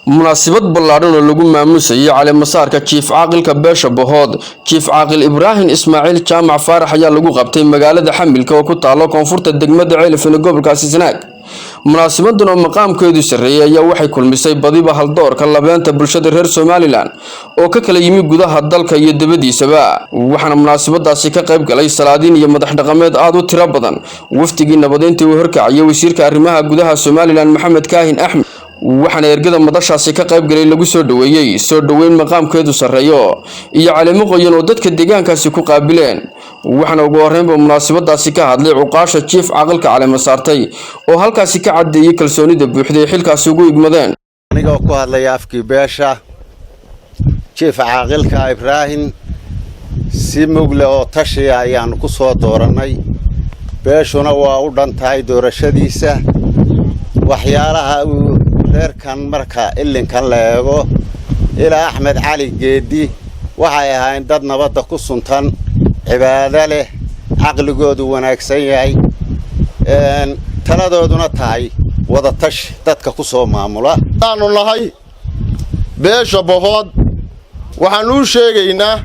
Munaasabad ballaadhan oo lagu maamuusayay caleemasaarka Jiif Caaqilka beesha Bahood, Jiif Caaqil Ibraahim Ismaaciil Jaamac Faarax, ayaa lagu qabtay magaalada Xamilka oo ku taalo koonfurta degmada Ceelafin ee gobolkaasi Sanaag. Munaasabadan oo maqaamkeedu sarreeyay ayaa waxay kulmisay badiba haldoorka labeenta bulshada reer Somaliland oo ka kala yimi gudaha dalka iyo dibadiisaba. Waxaana munaasabadaasi ka qayb galay salaadiin iyo madax dhaqameed aada u tiro badan, wafdigii nabadeyntii uu horkacayay wasiirka arrimaha gudaha Somaliland, Maxamed Kaahin Axmed. Waxaana ergada madashaasi ka qayb galay lagu soo dhoweeyey soo dhoweyn maqaamkeedu sarreeyo iyo caleemo qoyan oo dadka deegaankaasi ku qaabileen. Waxaana ugu horreynba munaasabadaasi ka hadlay cuqaasha jiif caaqilka caleema saartay oo halkaasi ka caddeeyey kalsoonida buuxda ay xilkaasi ugu igmadeen. Anigoo ku hadlaya afkii beesha, jiif caaqilka Ibraahim si mugle oo tashiya ayaannu ku soo doorannay. Beeshuna waa u dhan tahay doorashadiisa. Waxyaalaha uu reerkan marka ilinkan la eego ilaa Axmed Cali Geeddi, waxay ahayn dad nabadda ku suntan, cibaado leh, caqligoodu wanaagsan yahay, taladooduna tahay wadatashi dadka ku soo maamula. Aanu nahay beesha Bahood, waxaannu u sheegaynaa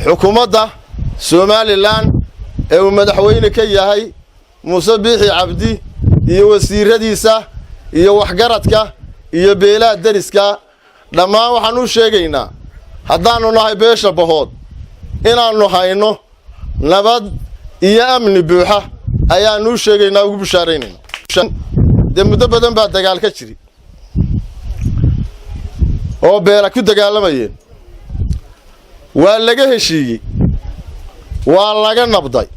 xukuumadda Somaliland ee uu madaxweyne ka yahay Muuse Biixi Cabdi iyo wasiiradiisa iyo waxgaradka iyo beelaha deriska dhammaan. Waxaannu u sheegaynaa haddaannu nahay beesha Bahood inaannu hayno nabad iyo amni buuxa ayaannu u sheegaynaa, ugu bushaaraynayna. Dee muddo badan baa dagaal ka jiri oo beela ku dagaalamayeen. Waa laga heshiiyey, waa laga nabday,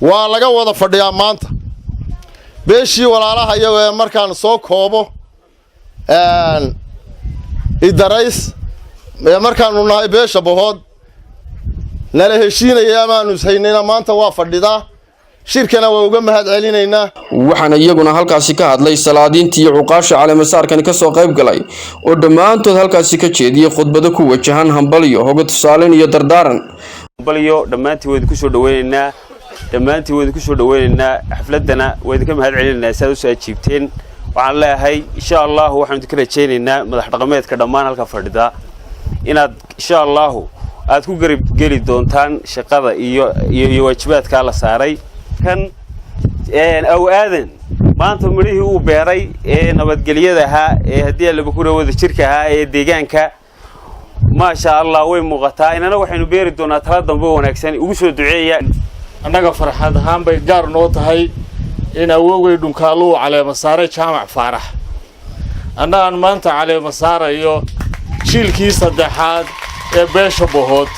waa laga wada fadhiyaa maanta. Beeshii walaalaha iyago ee markaan soo koobo Idarays ee markaanu nahay beesha Bahood nala heshiinaya amaanu ishaynayna, maanta waa fadhidaa. Shirkana waa uga mahad celinaynaa. Waxaana iyaguna halkaasi ka hadlay salaadiintii iyo cuqaasha caleemasaarkani kasoo qayb galay oo dhammaantood halkaasi ka jeediyey khudbado ku wajahan hambalyo, hoga tusaaleyn iyo dardaaran. Hambalyo dhammaantiin waa idinku soo dhaweynaynaa, dhammaantiin waa idinku soo dhaweynaynaa. Xafladdana waa idinka mahad celinaynaa si aad usoo ajiibteen. Waxaan leeyahay, insha Allahu, waxaanu idinka rajaynaynaa madax dhaqameedka dhammaan halka fadhida inaad insha Allahu aad ku garab geli doontaan shaqada iyo waajibaadkaa la saaray. Kan aw aadan maanta midhihii uu beeray ee nabadgelyada ahaa ee haddii allaba wada jirka ahaa ee deegaanka, maasha Allah, way muuqataa. Inana waxaynu beeri doonaa tala dambe oo wanaagsan. Ugu soo duceeya. Annaga farxad ahaan bay gaar noo tahay in awowgay Dhunkaallu uu caleema saaray Jaamac Faarax, annagaan maanta caleema saarayo jiilkii saddexaad ee beesha Bahood.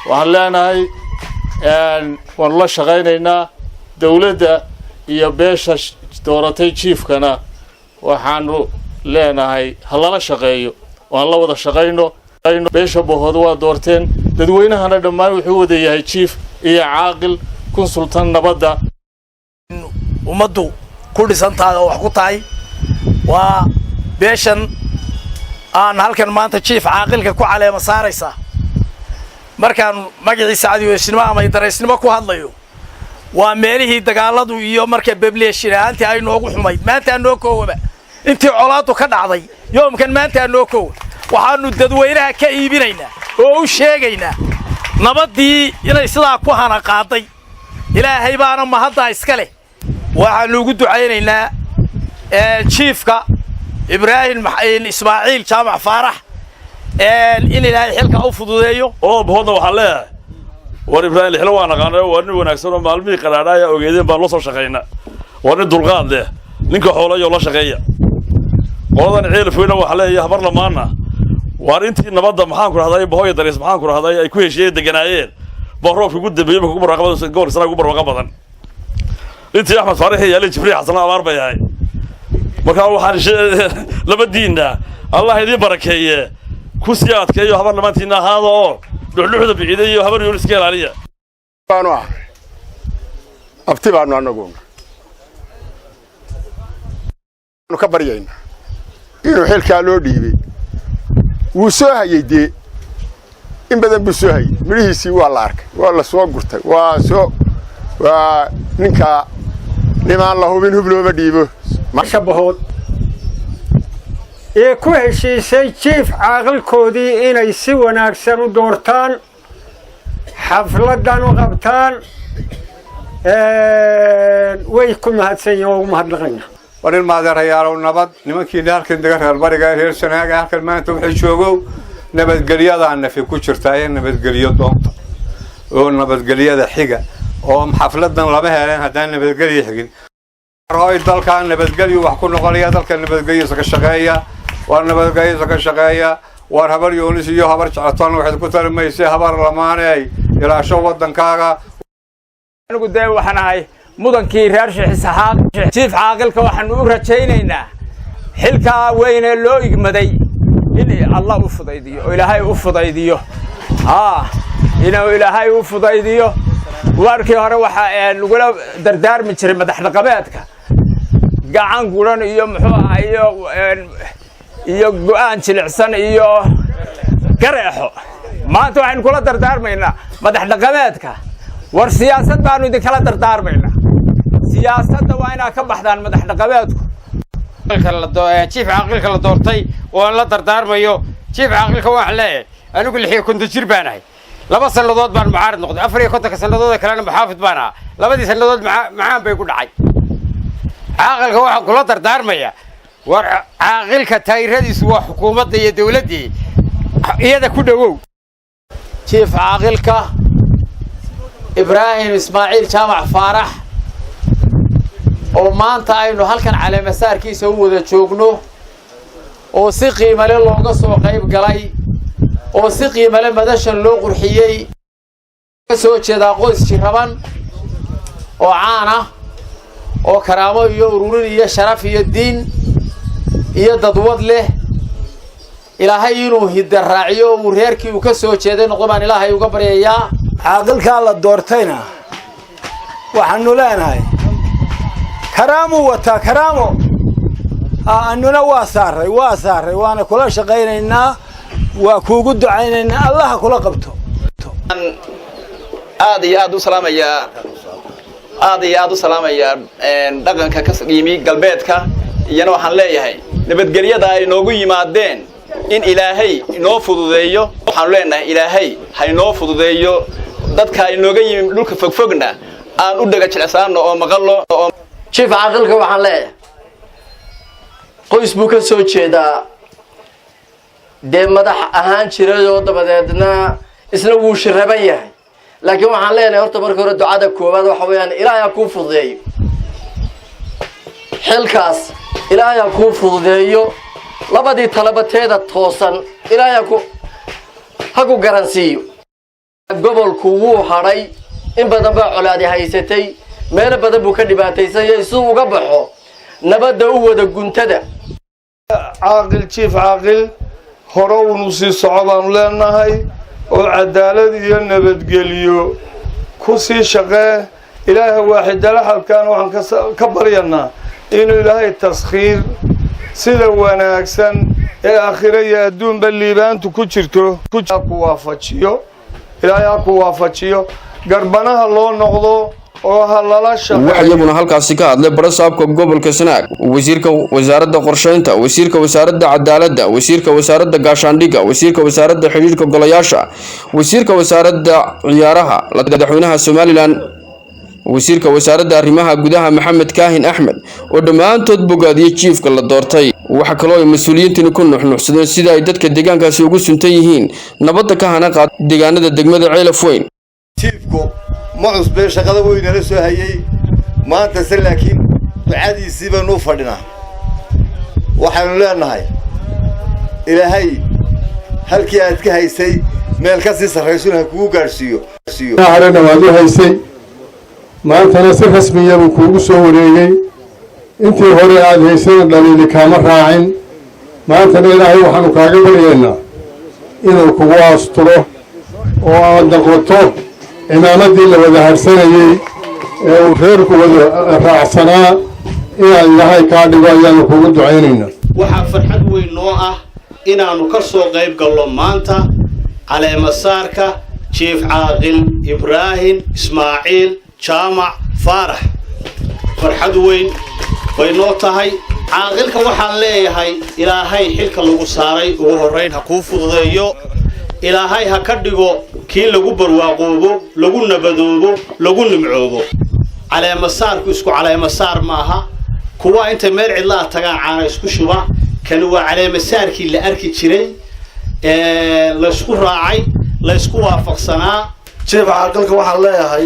Waxaan leenahay, waanu la shaqaynaynaa dawladda iyo beesha dooratay jiifkana. Waxaanu leenahay ha lala shaqeeyo, waan la wada shaqayno. Beesha Bahood waa doorteen, dadweynahana dhammaan wuxuu wada yahay jiif iyo caaqil kun sultan nabadda. Ummaddu ku dhisan tahay oo wax ku tahay waa beeshan aan halkan maanta jiif caaqilka ku caleema saaraysaa. Markaan magaciisa cadiweysnimo ama idaraysnimo ku hadlayo, waa meelihii dagaaladu iyo marka population ahaantii ay noogu xumayd. Maantaa noo koowaba intii colaaddu ka dhacday yoomkan, maantaa noo koowa. Waxaannu dadweynaha ka iibinaynaa oo u sheegaynaa nabaddii inay sidaa ku hana qaaday. Ilaahay baana mahaddaa iska leh. Waxaannu ugu ducaynaynaa jiifka Ibraahim Ismaaciil Jaamac Faarax in Ilaahay xilka u fududeeyo. Oo Bahoodna waxaan leeyahay, war Ibraahim Lixlo waa naqaanay, waa nin wanaagsan oo maalmihii qaraadha ayaa ogeedeen baan la soo shaqayna. Waa nin dulqaad leh, ninka xoolayo la shaqeeya. Qoladan Ceelafweyna waxaa leeyahay, habar lamaana, waar intii nabadda, maxaan ku rahday, Bahoya Dariis, maxaan ku rahday, ay ku heshiiyeen deganaayeen baa roobka ugu dambeeyey marka ku barwaaqo badan gobolka Sanaag, ugu barwaaqo badan. Intii Axmed Faarax iyo Yaali Jibriil Xasan abaar bay ahay. Marka waxaan labadiinna Allah idiin barakeeye, ku sii adkeeyo habar lamaantiinna ahaada oo dhuxdhuxda biciday iyo habar Yunis ka ilaaliya. Baanu ah, abti baanu annaguna ka baryayna inuu xilkaa loo dhiibay. Wuu soo hayey, dee in badan buu soo hayey. Midhihiisii waa la arkay, waa la soo gurtay, waa soo waa ninkaa. Nimaan la hubin hub looma dhiibo. Shabahood ee ku heshiisay jiif caaqilkoodii inay si wanaagsan u doortaan, xafladan u qabtaan, way ku mahadsan yihin oo ugu mahadnaqayna. War nin maadeerayaalow, nabad nimankiina halkan degan, reer bariga, reer Sanaaga, halkan maanta waxay joogow, nabadgelyadaa nafi ku jirtaa ee nabadgelyo doonta oo nabadgelyada xiga oo xafladan lama heleen haddaan nabadgelya xigin. Hoy, dalkan nabadgelyu wax ku noqonaya. Dalka nabadgelyadiisa ka shaqeeya, waar nabadgelyadiisa ka shaqeeya. Waar Habar Yoonis iyo Habar Jecetoon waxayd ku tarimaysay, Habar Lamaaney, ilaasho waddankaaga. Anigu dee waxaan ahay mudankii reer Shixisaxaaq. Jiif caaqilka waxaanu u rajaynaynaa xilkaa weynee loo igmaday in Allah u fudaydiyo oo Ilaahay u fudaydiyo, haa, inuu Ilaahay u fudaydiyo. Warkii hore waxaa lagula dardaarmi jiray madax dhaqameedka gacan guran iyo muxuu ahaa iyo go'aan jilicsan iyo gareexo. Maanta waxaynu kula dardaarmaynaa madax dhaqameedka, war siyaasad baanu idinkala dardaarmaynaa. Siyaasadda waa inaad ka baxdaan madax dhaqameedku. Jiif caaqilka la doortay oo aan la dardaarmayo, jiif caaqilka waxaan leeyahay, anigu 56 jir baan ahay. 2 sannadood baan mucaarid noqday, 54-ka sannadood kalena muxaafid baan ahaa. Labadii sannadood macaan bay ku dhacay. Caaqilka waxaan kula dardaarmayaa, war caaqilka taayiradiisu waa xukuumadda iyo dawladdii, iyada ku dhowow. Jiif caaqilka Ibraahim Ismaaciil Jaamac Faarax oo maanta aynu halkan caleemasaarkiisa u wada joogno, oo si qiimale looga soo qayb galay, oo si qiimale madashan loo qurxiyey, ka soo jeedaa qoys jiraban oo caan ah oo karaamo iyo ururin iyo sharaf iyo diin iyo dadwad leh. Ilaahay inuu hidda raaciyo oo uu reerkii uu ka soo jeeday noqdo baan Ilaahay uga baryayaa. Caaqilkaa la doortayna waxaanu leenahay karaamuu wataa, karaamo annuna waa saaray, waa saaray, waana kula shaqaynaynaa, waa kuugu ducaynaynaa, Allaha kula qabto. Aad iyo aad u salaamayaa, aad iyo aad u salaamayaa dhaqanka ka yimi galbeedka. Iyana waxaan leeyahay nabadgelyada ay noogu yimaadeen in Ilaahay inoo fududeeyo. Waxaanu leenahay Ilaahay ha inoo fududeeyo. Dadka inooga yimi dhulka fogfogna aan u dhega jilicsaano oo maqallo oo Jiif caaqilka waxaan leeyahay, qoys buu ka soo jeedaa dee madax ahaan jirayoo dabadeedna isna wuu shiraban yahay, laakiin waxaan leenahay horta marka hore ducada koowaad waxa weeyaan Ilaahay ha kuu fududeeyo xilkaas, Ilaahay ha kuu fududeeyo. Labadii talabateeda toosan Ilaahay ha ku garansiiyo. Gobolku wuu hadhay, in badan baa colaadi haysatay, meelo badan buu ka dhibaataysan yahay. Siduu uga baxo nabadda u wada guntada. Caaqil, jiif caaqil, hore unu sii soco baanu leenahay oo cadaalad iyo nabadgelyo ku sii shaqee. Ilaahay waaxidalaxalkaana waxaan ka baryanaa inuu Ilaahay taskhiir sida wanaagsan ee aakhiro iyo adduunba liibaantu ku jirto ku waafajiyo. Ilaahay ha ku waafajiyo, garbanaha loo noqdo oo ha lala shaqeeyo. Waxaa iyaguna halkaasi ka hadlay barasaabka gobolka Sanaag, wasiirka wasaaradda qorsheynta, wasiirka wasaaradda cadaaladda, wasiirka wasaaradda gaashaandhigga, wasiirka wasaaradda xidhiidhka golayaasha, wasiirka wasaaradda ciyaaraha, madaxweynaha Somaliland, wasiirka wasaaradda arrimaha gudaha Maxamed Kaahin Axmed, oo dhammaantood bogaadiyey jiifka la doortay. Waxaa kaloo ay mas-uuliyiintani ku nuxnuxsadeen sida ay dadka deegaankaasi ugu suntan yihiin nabadda ka hana qaad deegaanada degmada Ceelaf Weyn. Jiifku ma cusbee, shaqada weynala soo hayay maanta se, laakiin ducadiisii baynu u fadhinaa. Waxaynu leenahay Ilaahay halkii aad ka haysay meel ka sii sarraysuna ha kugu gaadhsiiyo. Horena waad u haysay, maantana si rasmiya buu kuugu soo wareegay. Intii hore aada haysayna dhaliili kaama raacin. Maantana Ilaahay waxaanu kaaga baryaynaa inuu kugu asturo oo aad noqoto cimaamadii la wada harsanayey ee uu reerku wada raacsanaa inaad Ilaahay kaa dhigo ayaanu kugu ducaynaynaa. Waxaa farxad weyn noo ah inaannu ka soo qayb gallo maanta caleemasaarka jiif caaqil Ibraahim Ismaaciil Jaamac Faarax. Farxad weyn bay noo tahay. Caaqilka waxaan leeyahay, Ilaahay xilka lagu saaray ugu horrayn ha kuu fududeeyo. Ilaahay ha ka dhigo kii lagu barwaaqoobo, lagu nabadoobo, lagu nimcoobo. Caleemasaarku isku caleemasaar maaha. Kuwa intay meel cidlaa tagaan caana isku shuba. Kani waa caleemasaarkii la arki jiray, laysku raacay, laysku waafaqsanaa. Jiif caaqilka waxaan leeyahay,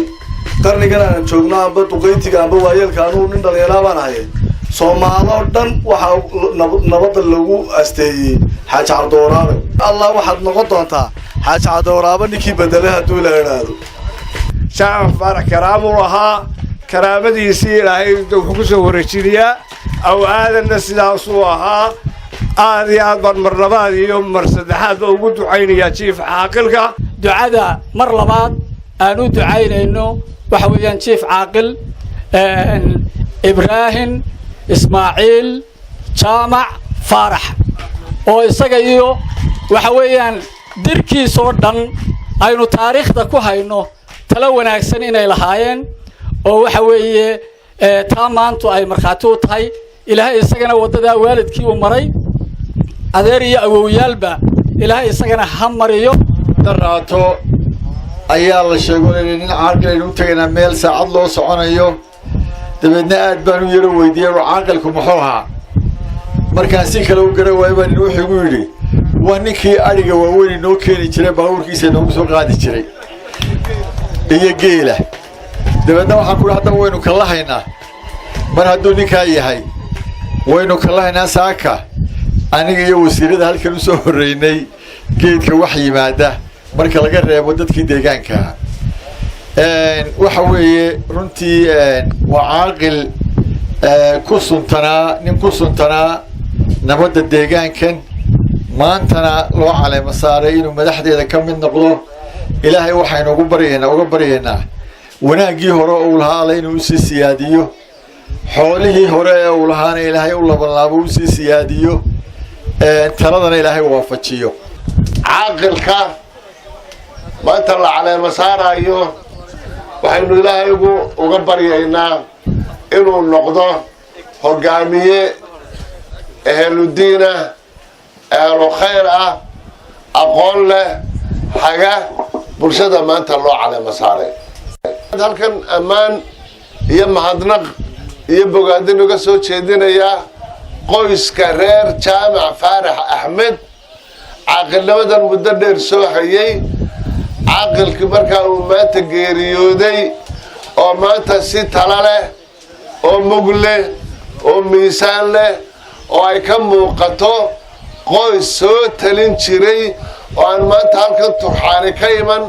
qarnigan aanan joogno, amba duqaytiga amba waayeelka, anugu nin dhallinyaraa baan ahay, Soomaaloo dhan waxaa nabadda lagu asteeyey Xaaji Cabdiwaraabe. Allah, waxaad noqon doontaa Xaaji Cabdiwaraabe ninkii bedelay hadduu la idhaahdo. Jaamac Faarax karaamuu ahaa, karaamadiisii Ilaahay wuxuu ku soo wareejinayaa. Aw aadanna sidaasuu ahaa. Aad iyo aad baan mar labaad iyo mar saddexaadba ugu ducaynayaa jiif caaqilka. Ducada mar labaad aan u ducaynayno waxa weeyaan jiif caaqil Ibraahim Ismaaciil Jaamac Faarax, oo isaga iyo waxa weeyaan dirkiisoo dhan aynu taariikhda ku hayno talo wanaagsan inay lahaayeen, oo waxa weeye taa maantu ay markhaati u tahay. Ilaahay isagana waddadaa waalidkii uu maray, adeer iyo awowyaalba, Ilaahay isagana ha mariyo. Daraato ayaa la sheego inay nin caaqil aynu u tegaynaa meel saacad loo soconayo. Dabeedna aad baan u yaro weydiiyey, war caaqilku muxuu ahaa? Markaan si kale u garan waayo baan wuxuu igu yidhi, waa ninkii adhiga waaweyn inoo keeni jiray, baabuurkiisa inoogu soo qaadi jiray iyo geela. Dabeedna waxaan ku haddaba waynu kala haynaa, mar hadduu ninkaa yahay waynu kala haynaa. Saaka aniga iyo wasiirada halkan usoo horreynay geedka wax yimaada marka laga reebo dadkii deegaanka, waxa weeye runtii waa caaqil ku suntanaa, nin ku suntanaa nabadda deegaankan, maantana loo caleemo saaray inuu madaxdeeda ka mid noqdo. Ilaahay waxaynu ugu baryaynaa, uga baryaynaa wanaaggii hore uu lahaa Alla inuu usii siyaadiyo, xoolihii hore ee uu lahaana Ilaahay u labanlaabo, usii siyaadiyo, taladana Ilaahay waafajiyo. Caaqilka maanta la caleemo saarayo waxaynu Ilaahay uga baryaynaa inuu noqdo hogaamiye ehludiin ah, ehlu khayr ah, aqoon leh, haga bulshada maanta loo caleemo saaray. Halkan ammaan iyo mahadnaq iyo bogaadin uga soo jeedinayaa qoyska reer Jaamac Faarax Axmed, caaqilnimadan muddo dheer soo hayay. Caaqilkii markaa uu maanta geeriyooday oo maanta si tala leh oo mug leh oo miisaan leh oo ay ka muuqato qoys soo talin jiray, oo aan maanta halkan turxaani ka iman,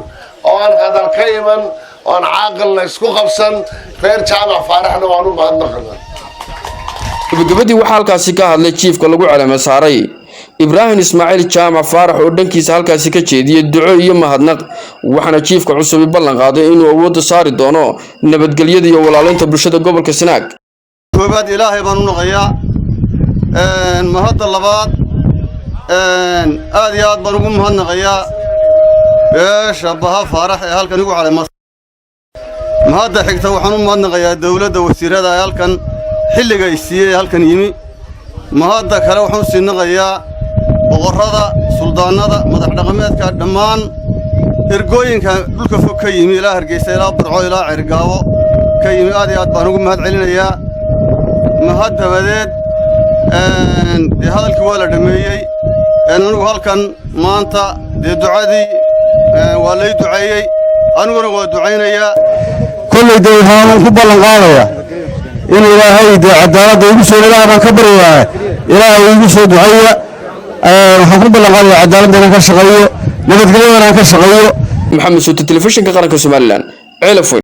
oo aan hadal ka iman, oo aan caaqilna isku qabsan, reer Jaamac Faaraxna waan u mahadnaqana. Gabagabadii waxaa halkaasi ka hadlay jiifka lagu caleemo saaray Ibraahim Ismaaciil Jaamac Faarax, oo dhankiisa halkaasi ka jeediyey duco iyo mahadnaq, waxaana jiifka cusubi ballan qaaday inuu awoodda saari doono nabadgelyada iyo walaaleynta bulshada gobolka Sanaag. Koobaad Ilaahay baan u noqoyaa. Mahadda labaad, aad iyo aad baan ugu mahadnaqayaa beesha Baha Faarax ee halkan igu caleema. Mahadda xigta, waxaan u mahadnaqayaa dawladda, wasiirada ee halkan xilliga ay siiyey ee halkan yimi. Mahadda kale, waxaan u sii naqayaa boqorrada, suldaannada, madax dhaqameedka, dhammaan ergooyinka dhulka fog ka yimi, ilaa Hargeysa, ilaa Burco, ilaa Ceergaabo ka yimi. Aad iyo aad baan ugu mahad celinayaa. Mahad dabadeed, dee hadalkii waa la dhammeeyey. Anigu halkan maanta dee ducadii waa lay duceeyey, aniguna waa ducaynayaa. Kolley dee waxaan ku ballan qaadayaa in Ilaahay dee cadaaladda igu soo, Ilaah baan ka baryayaa, Ilaahay igu soo duceeya. Waxaan ku ballan qaadayaa cadaaladda inaan ka shaqeeyo, nabadgelyada inaan ka shaqeeyo. Maxamed Suute, Telefishinka Qaranka Somaliland, Ceelafweyn.